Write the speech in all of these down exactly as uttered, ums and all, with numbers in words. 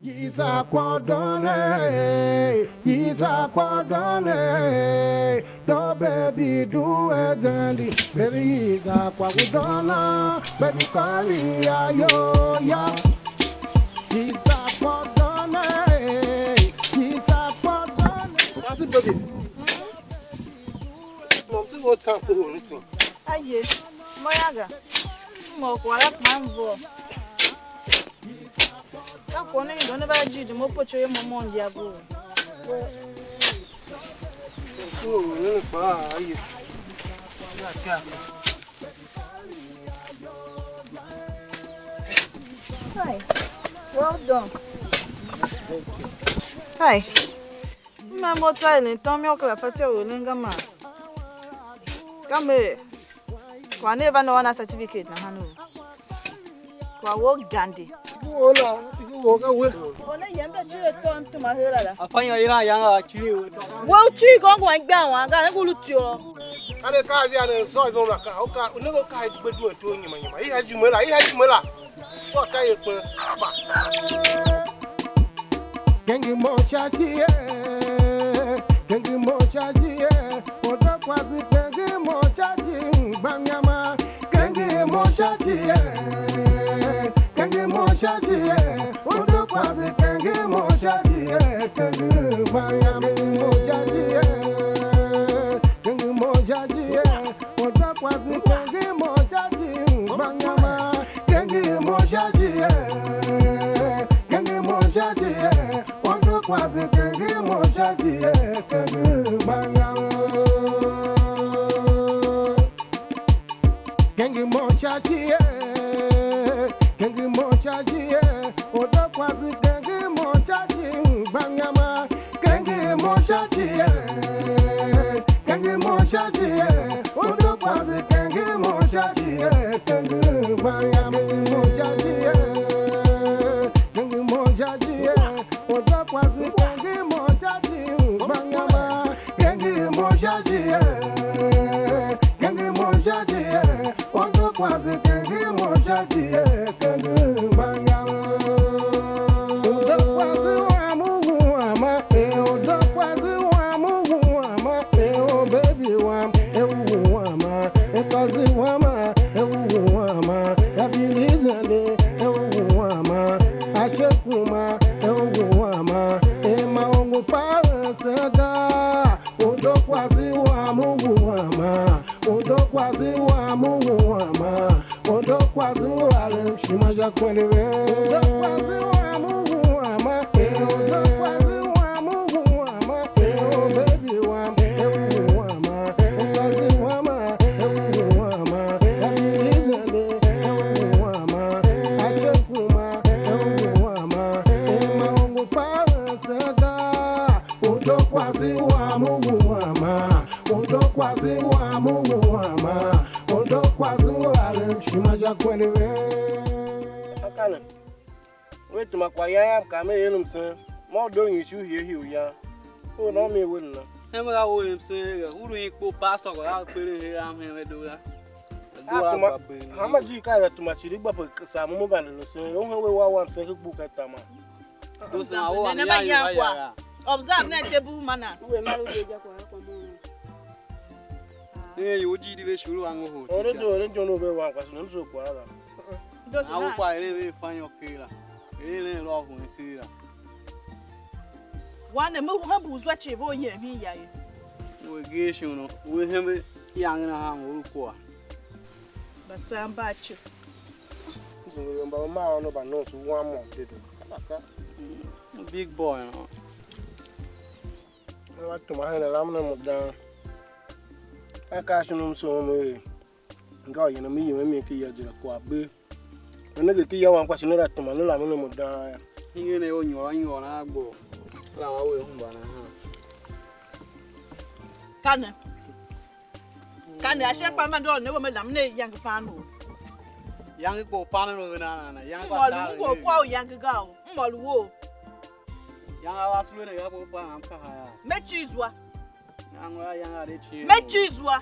Yiza kwa udon, eh, yiza kwa udon, eh, no baby do it dandy, baby yiza kwa udon, baby call me ya yo ya. Yiza kwa udon, eh, yiza kwa udon. That's it, baby. Mom, see what time for anything. Aye, mo ya ga. Mo kwagh la kpa m vough. Ka kwagh ne i doo ne va jighjigh mo pocho ye mo mo ndia go. Oh, ne ne kpa aye. Ya ka. Hi. Well done. Hi. M ma mo tsa eren tom yô, kera fatyô u eren ga man. Ka me, kwagh ne va ne ôr na certificate nahan u? Kwagh wou gande. Tiki wou la, tiki wou ka we. Or ne yem da cire tom tuma her a la. Afanyô yilan yange a cire we tom. We u cir gôngô igban wan ga, ne ngu lu tyô. Ka ne ka avia ne zô ivon la ka, u ka, u nenge u ka i gbe due to nyima nyima. I ha jime la, i ha jime la. Sô ta ye kpe. Ba. Kengi mo sha shi ye, kengi mo sha shi ye, odo kwazi kengi mo sha shi, gbanyama. Kengi mo sha shi ye, kengi mo sha shi ye, odo kwazi kengi mo sha shi ye, kengi gbanyama mo sha shi ye, kengi mo sha shi ye. Odo kwazi kengi mo sha shi, gbanyama. Kengi mo sha shi ye, kengi mo sha shi ye. Odo kwazi kengi mo sha shi ye, kengi gbanyama. Kengi mo sha shi ye, kengi mo sha shi ye. Odo kwazi kengi mo sha shi, gbanyama. Kengi mo sha shi ye, kengi mo sha shi ye. Odo kwazi kengi mo sha shi ye, kengi gbanyama. Kengi mo sha shi ye, kengi mo sha shi ye. Odo kwazi kengi mo sha shi, gbanyama. Kengi mo sha shi ye, kengi mo sha shi ye. Odo kwazi kengi mo sha shi ye, kengi gbanyama. Odo kwazi wam u wama, eh, odo kwazi wam u wama, eh, oh baby wam, eh, u wama, eh, kwazi wama, eh, u wama, ya bilizane, eh, u wama, ashe kuma, eh, u wama, eh, ma ongo pa se ga. Odo kwazi wam u wama, odo kwazi wam u wama, odo kwazi u alem shima sha kwende ve. Odo kwazi wam u wama, eh, odo kwazi wam u wama, eh, oh baby wam, eh, u wama, eh, kwazi wama, eh, u wama, eh, izende, eh, u wama, ashe kuma, eh, u wama, eh, ma ongo pa se ga. Odo kwazi wam u wama, odo kwazi wam u wama, odo kwazi u alem shima sha kwende ve. Akane, we tuma kwagh yan yam, ka me er msen, ma u doo nyi shi u hie hie u yan. U na mi we na. Hem a u er msen ga, u lu ikpo pastor kwagh a kperen her am hen ve do la. A tuma, hanma ijiir ka er a tuma cii gba pe saa mo mo vande lu sen, u hen we wa wam sen ke gbu ka tama. Observe ne, ne mba yan kwagh. Observe ne table manners. Uwe mara u je ja kwagh kwa mo. Ne ye u ji di ve shuru ango ho. Ore do, ore do no ve wan kwa so, nem so kwagh la. Dosi a u na. Kwa ere ve fa yo kera. Ere ne lo ho kera. Wane, me hembe u zwa cii ve u yem hen ya ye. We gee shi uno, we hembe iyange nahan u lu kwagh. Mba tsan mba a cii. Zungulun mba ve maa ônov mba nonso wam môm dedoo. Ka mba ka. Mm, big boy no. Ve va tuma hen a lam ne mo dang. Ka ka shin u m soo mo er. Nga u yina mi yem a mi ki ya jira kwagh bee. Me nenge ki ya wam kpa shi ne la tuma ne la me ne mo dang yô. Hingen ne u nyôr a nyôr a gbo. La a we hemba nahan. Ka ne. Ka ne ashe kpa mba ndôgh ne we me lam ne iyange pan u. Iyange kpo pan u ve na na na. Iyange kpa ta u. M ôr u kwagh u iyange ga u. M ôr u wou. Iyange a va sule ne ga kpo pan am ka ha ya. Me cii zwa. Iyange a iyange a de cii. Me cii zwa.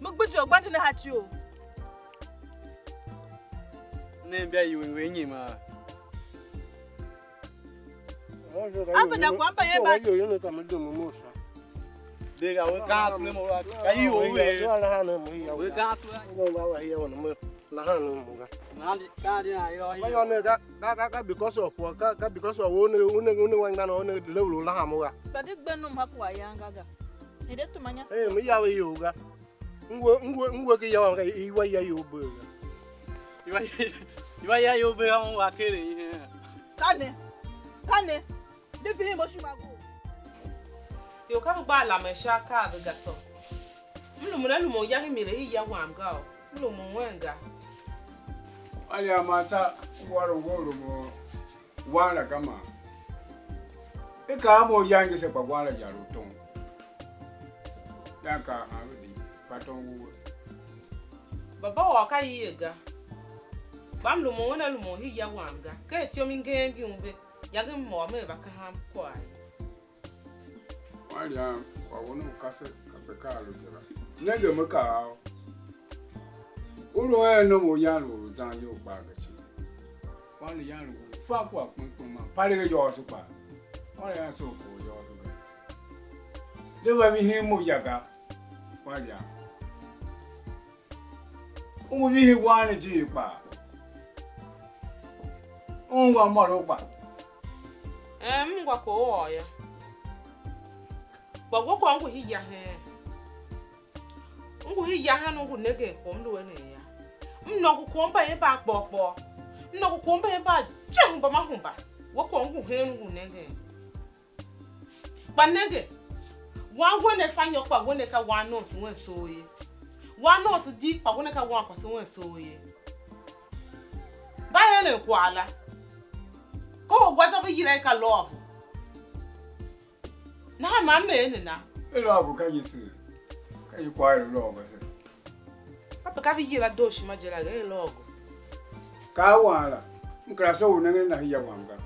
Me gbidye u gbande ne hatio. Ne mbia iwen ve nyima. Apa da kwamba ye ba. Yo yo ne ka me dum mo sa. De ga we kan sule mo wa. Ka yi o we. Yo la ha ne mo ya. We kan sule. Mo ba wa ya wa ne mo. La ha ne mo ga. Nandi kandi na yo. Yo ne ga ga ga because of what? Ka because of one one one one na no ne level la ha mo ga. Ba de gbe num ha kwa yanga ga. Ede tumanya. Eh, me ya we yo ga. Ngwe ngwe ngwe ke ya wa ga i wa ya yo be ga. Iwa iwa ya yo be ha mo wa kere ihe. Kane. Kane. De vihin mo shima go. Yo ka gba la me sha ka ve ga tsô. M lumun a lumun yange mi le i ya wam ga o. M lumun wen ga. Alia ma ta waro woro mo. Wan la ka man. I ka a mo yange se kpa wan la yar u tom. Yan ka han ve di, kpa tom u we. Baba wô ka i ye ga. Kpa m lumun wen a lumun hii ya wam ga. Ken ityom i ngeen yum ve, yange m ôr me va kahan kwagh ye. Wanrian, kwagh u ne u kase kape ka a lu je la. Nenge, me kaa a u. U lu hen nom u yan u lu zan iyol kpaa ga cii. Wanrian lu fa kwagh kpen kpen man palegh yôôso kpaa. Wanrian se u kor yôôso ga. De va vihin mo ya ga. Wanrian. U ngu vihi wan ne ijir kpaa? U ungwa môr u kpa? Ee, m ungwa kwagh u ôr yô. Kpa we kwagh u ngu hii ya hen. U ngu hii ya hen u ngu nengen kwagh u m lu eren yô. M nôngo kwagh u mbayev mba kpôr kpôr. M nôngo kwagh u mbayev mba je hemba ma hemba. We kwagh u ngu hen u ngu nengen. Kpa nenge, wan wene fa nyô, kpa wene ka wan nomso wen soo ye. Wan nomso di, kpa wene ka wan kwase wen soo ye. Mba eren kwagh la. Ka orgwa zwa ve yila i ka love. Nahan man me er nena? E love ka Yesu. Ka i kwagh er love se. Kape ka ve yila dooshima je la, er love. Ka a wan la, m kera se u nengen a na hia wam ga.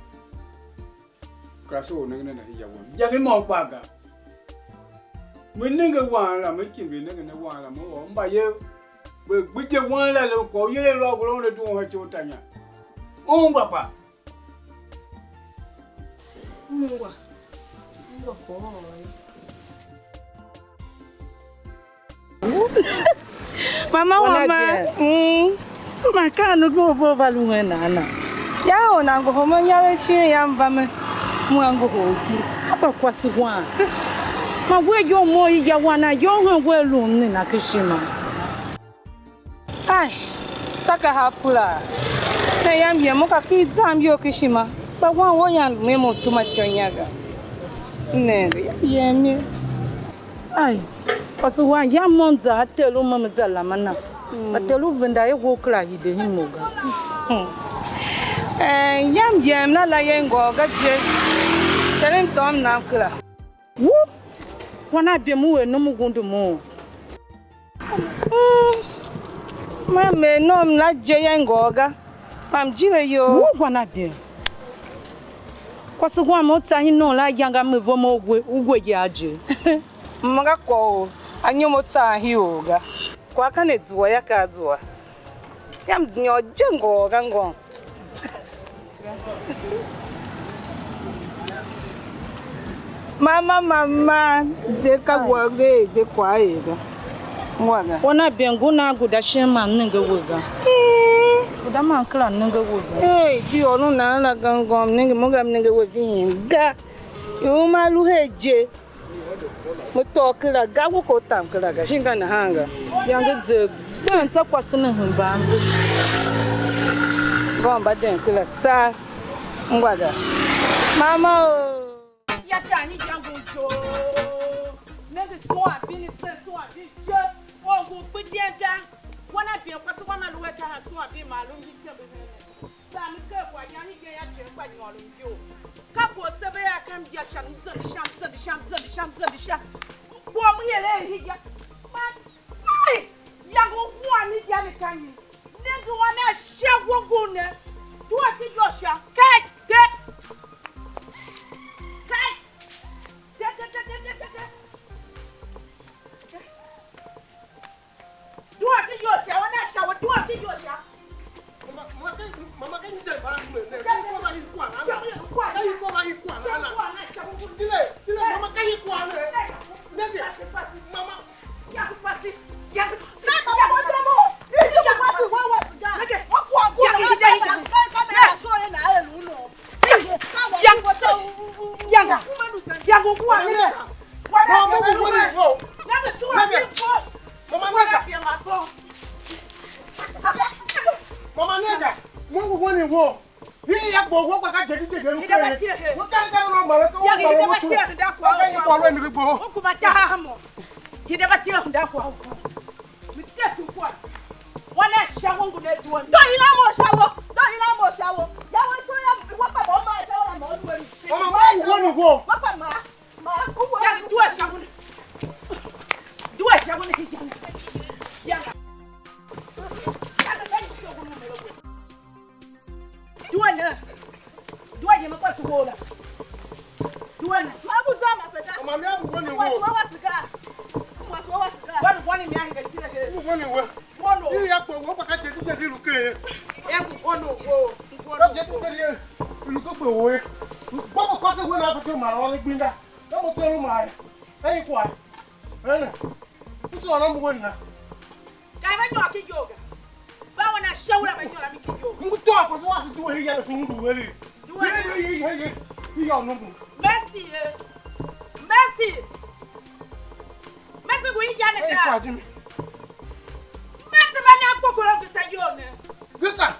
Kera se u nengen a na hia wam. Iyange i môm kpaa ga. Me nenge wan la, me kimbi nengen a wan la, me ôr mbayev ve gbidye wan la, le kwagh u yila i lôô u ne dughun sha ityou tanya. Ungwa kpa. Ungwa. Ungwa kwagh u ôr ye. Mama wama, mm, man ka anu due u ve va lu hen nana? Ya or nan ngohol mo inyaregh shin yam va me, m wa ngohol ki. Aba kwase wan. Man wea iyol mo i ya wan a iyol hen wea lu mne na ken ishima. Ai, tsô ka ha pula. Ne yam yem mo ka ki zam iyol ken ishima. Kpa wan wou yan lu me mo tuma ityô inya ga. M nenge yam yem ye. Ai, kwase wan, yam mo m za a ter u me me za lama na. Mm. A ter u venda ye wo kera hide himo ga. Hmm. Eh, yam yem na la ye ngôô ga je. Terem tôôm nam kera. Wu, wan a bem u er nom u wundu mo. Mm. Ma me nom la je ye ngôô ga. Mam jile yo. Wu, wan a bem. Kwase wam u tsa i nom la ayange a me vo mo u gwe, u gwe ya je. M nga kwagh u anyom a tsaa hii or ga. Kwagh ka ne zua yô, ka a zua. Yam nyôr je ngôôr ga ngôm. Mama, mama, de ka wa ge de kwagh er ga. Ngwa ga. Wan a bem ngun a guda shin man nenge we ga. Ee. Guda man kera nenge we ga. Ee, di ôron nan la ga ngôm, nenge mo ga, m nenge we ving ga. U ma lu her je. Me tôô kera ga, ngu ko tam kera ga, shin ka nahan ga. Yange ze gben tsa kwase ne hemban ve. Ngô mba den kera tsa ngwa ga. Mama o. Ya cha ni jangu jo. Nenge so a bini se so a bi je. O ngu kpi je ga. Wana bien kwase wa ma lu we ka ha so a bi ma lu ngi tembe hene. Saa me ker kwaghyan igen, ya cem kpa nyôron iyol. Kape u se ve a ka mya sha, m zende sha, m zende sha, m zende sha, m zende sha. Kwagh m ere a hingya. Man, ai, yange u wua mi ya ne ka nyi? Nenge wan a sha wongo ne. Due ki iyol sha. Kai, de. Kai. De, de, de. Due ki iyol sha, wan a sha we, due ki iyol sha. Mama, mama, ke, mama, ke ni je bara kume ne. Ke ko ba i kwa na. Ke ko ba i kwa na. Mo ngu wen i wo. Hii ya gbo wo kpa ka jedi jedi lu Hide kere. Batile he. Wo kare kare no mare ko Ya wo mare hide wo tu. Batile hide kwa Ka wo. Ni kwa lo ni gbo. Wo kuma ta ha mo. Hide batile hide kwa wo. Mi te ku kwa. Wana sha wo ngu ne duwa. Do ila mo sha wo. Do ila mo sha wo. Ya wo so ya wo pa bo ma sha wo la mo lu we. Mama, mo ngu wen i wo. Wo pa ma. Ma, u wo. Ya duwa sha wo. Duwa sha wo ne hijana. Ya. Due ne. Due je me kwa tuko la. Due ne. Ma bu zwa ma peta. Mama, mi a bu wen i wo. Kwa swa wa siga. Kwa swa wa siga. Kwa ni kwa ni mi a hide tire he. Bu wen i wo. Wono. Hii ya gbo wo kpa ka jedi jedi lu kere. E ku wono wo. Ka jedi jedi lu ko gbo wo. Gbo ko kwase wo na ko ma ro gbinga. Ka mo tero mai. Ai kwa. Ene. Ku so na bu wen na. Ka ve nyôr ki iyol ga. Va wan a sha ura ve nyôr a mi ki iyol. Ngu tôô kwase wase due hii yande, se ngu weri. Due ne. Hii, hii, hii, hii, hii, yô, nongo. Mercy, eh. Mercy. Mercy ngu hii yande. Ei, ga. Kwa jimi. Mercy va na kokoro gisa iyol ne. Gisa.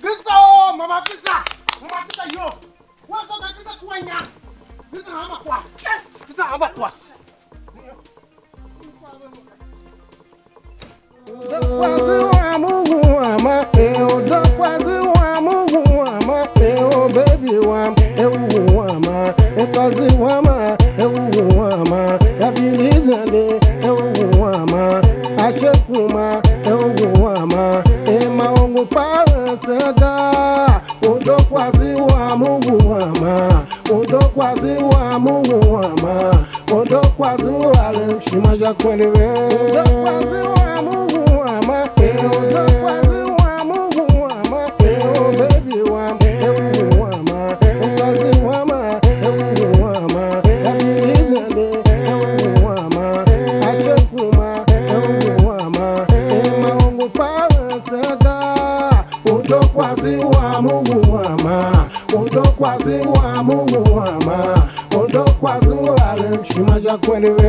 Gisa, oh, mama, gisa. Mama, gisa iyol. Wa so ka gisa kwa nya. Gisa hamba kwa. Gisa hamba kwa. Udokwazi wa Mungu wama, eh, udokwazi wa Mungu wama, eh, oh baby wam, eh, uwu wama, eh, kazi wama, eh, uwu wama, ya bilizande, eh, uwu wama, ashe kuma, eh, uwu wama, eh, maungu pa sega, udokwazi wa Mungu wama, udokwazi wa Mungu wama. Ondo kwazi u alem shima sha kwende ve. Ondo kwazi wa Mungu wama. Eh, ondo kwazi wa Mungu wama. Eh, oh baby wam. Eh, Mungu wama. Eh, kwazi wama. Eh, Mungu wama. Eh, izende. Eh, Mungu wama. Ashe kuma. Eh, Mungu wama. Eh, maungu pa sega. Ondo kwazi wa Mungu wama. Ondo kwazi wa Mungu wama. Ondo kwazi u alem shima sha kwende ve.